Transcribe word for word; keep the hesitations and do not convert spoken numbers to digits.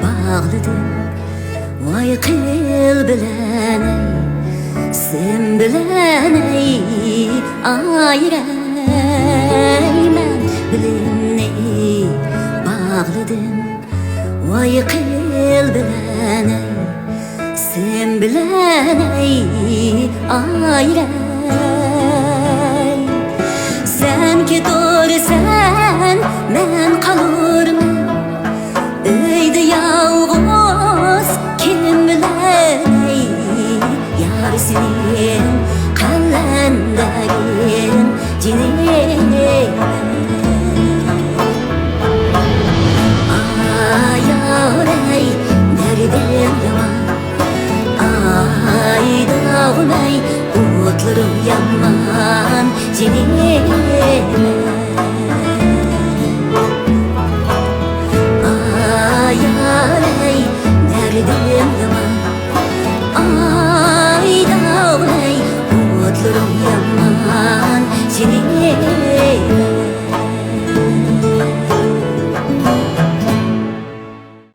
باغلىدىم، ۋاي قىل بىلەن ئەي، سىم بىلەن ئەي، ئايرەي. مەن بىلىمنى باغلىدىم، ۋاي قىل بىلەن ئەي، سىم بىلەن ئەي، ئايرەي. سەن كېتۇرسەن، مەن